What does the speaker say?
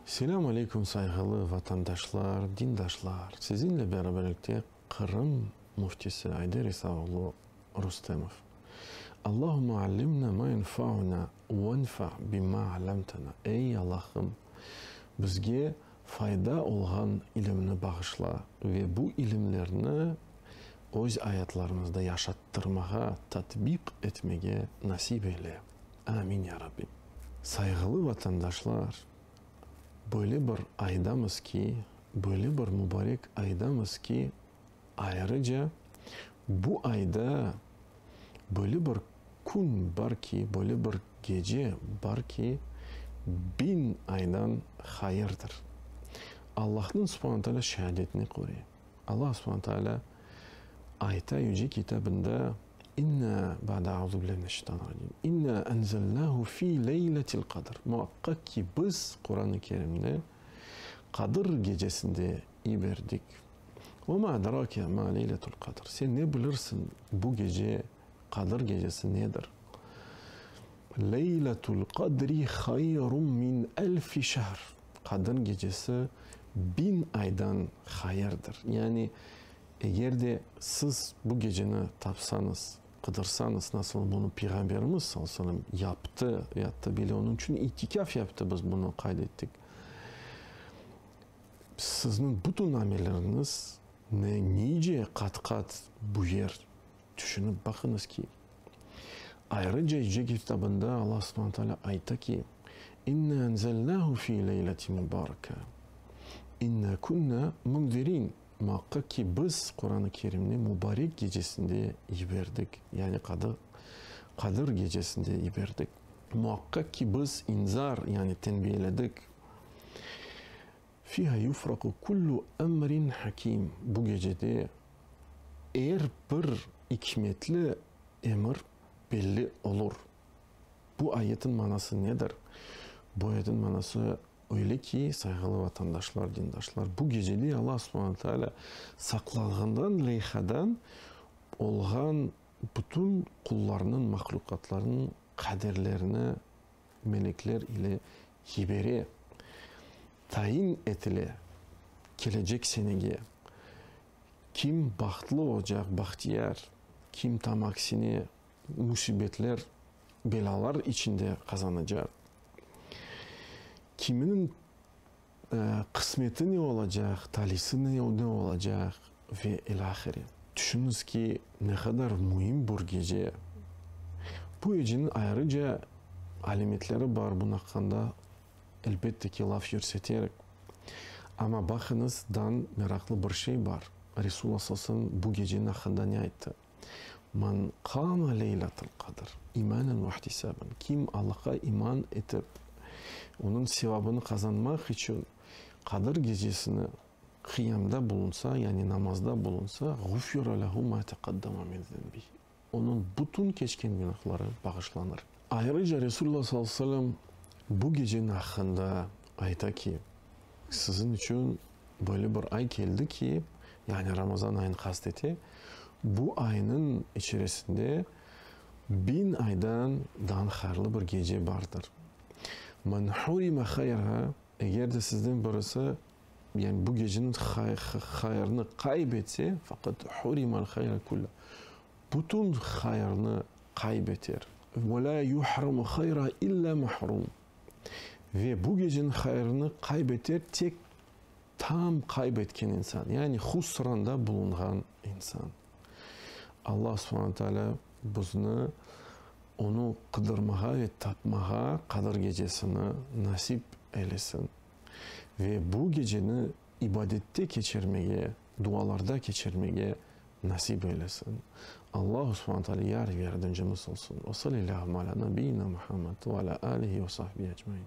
Selâm aleyküm sayğılı vatandaşlar, dindaşlar! Sizinle beraberlikte Qırım Müftisi Ayder İsa oğlu Rustemov. Allahümme allimna ma yenfauna venfa bima allamtana Ey Allahım, bizge fayda olğan ilimni bağışla ve bu ilimlerni öz ayatlarımızda yaşattırmağa, tatbiq etmege nasip eyle. Amin ya Rabbim. Sayğılı vatandaşlar, böyle bir aydamız ki, böyle bir mubarek aydamız ki, ayrıca bu ayda böyle bir kün bar ki, böyle bir gece bar ki, biñ aydan hayırdır. Allahnıñ subhane teala şeadetine köre, Allah subhane teala ayta Yüce Kitabında, İnna, ba'de auzu billahi mineşşeytanirracim, İnna enzelnahu fi leyletil qadr, muaqqaq ki, biz Quran-ı Kerimni Qadır gecesinde yiberdik. Ve ma edrake ma leyletul qadr, sen ne bilirsiñ bu gece, Qadır gecesi nedir? Leyletul qadri hayrun min elfi şehr, Qadır gecesi biñ aydan hayırdır. Yani, Eger de siz bu geceni tapsañız, qıdırsañız, nasıl bunı Peyğamberimiz, sallallahu aleyhi ve sellem, yaptı, ve atta bile onıñ içün itikâf yaptı, biz bunı qayd ettik, sizniñ bütün amelleriñiz ne nice qat-qat büyer. Tüşünip baqıñız ki, ayrıca Yüce Kitabında Allah subhane teala ayta ki, İnna enzelnahu fi leyleti mubareke, inna kunna munzirin. Muaqqaq ki, biz Quran-ı Kerimni mubarek gecesinde yiberdik, yani Qadır, Qadır gecesinde yiberdik. Muaqqaq ki, biz inzar, yani tenbiyeledik. Fiha yufraqu kullu emrin hakim, bu gecede er bir ikmetli emir belli olur. Bu ayetin manası nedir? Bu ayetin manası Öyle ki, sayğılı vatandaşlar, dindaşlar, bu gecede Alla subhane taalâ saqlanğandan leyhadan olğan bütün qullarnıñ, mahlüqatlarnıñ qaderlerini melekler ile yibere, tayin etile kelecek senege kim bahtlı olacaq, bahtiyar, kim tam aksine musibetler, belâlar içinde qazanacaq. Kiminiñ qısmeti ne olacaq, talisi ne olacaq ve ilâhre. Tüşüñiz ki, ne qadar müim bir gece. Bu geceniñ ayrıca alâmetleri bar, bunıñ aqqında, elbette ki, laf yürseterik. Amma baqıñız, dan meraqlı bir şey bar. Resulullah sallallahu aleyhi ve sellem bu geceniñ aqqında ne ayttı? Men qama leylatul qadr imanen ve ihtisaben, kim Allahqa iman etip, onıñ sevabını qazanmaq içün Qadır gecesini qıyamda bulunsa, yani namazda bulunsa, ğufira lehu ma teqaddama min zenbihi, onıñ bütün keçken günahları bağışlanır. Ayrıca Resulullah sallallahu aleyhi ve sellem bu geceniñ aqqında ayta ki, Siziñ içün böyle bir ay keldi ki, yani Ramazan ayını qast ete, bu aynıñ içerisinde biñ aydan daa hayırlı bir gece bardır. Men hurima hayraha, eger de sizden birisi, yani bu geceniñ hayırını qayb etse, faqad hurimal hayra kullah, bütün hayırnı qayb eter. Ve la yuhramu hayra illa mahrum. Ve bu geceniñ hayırını qayb eter tek tam qayb etken insan, yani husranda bulunğan insan. Allah subhane teala bizni onı qıdırmağa ve tapmağa Qadır gecesini nasip eylesin. Ve bu geceni ibadette keçirmege, dualarda keçirmege nasip eylesin. Allahu subhane teala yar ve yardımcımız olsun. Ve salillâhu alâ nebiyyina Muhammed ve alâ âlihi ve sahbihi ecmaîn.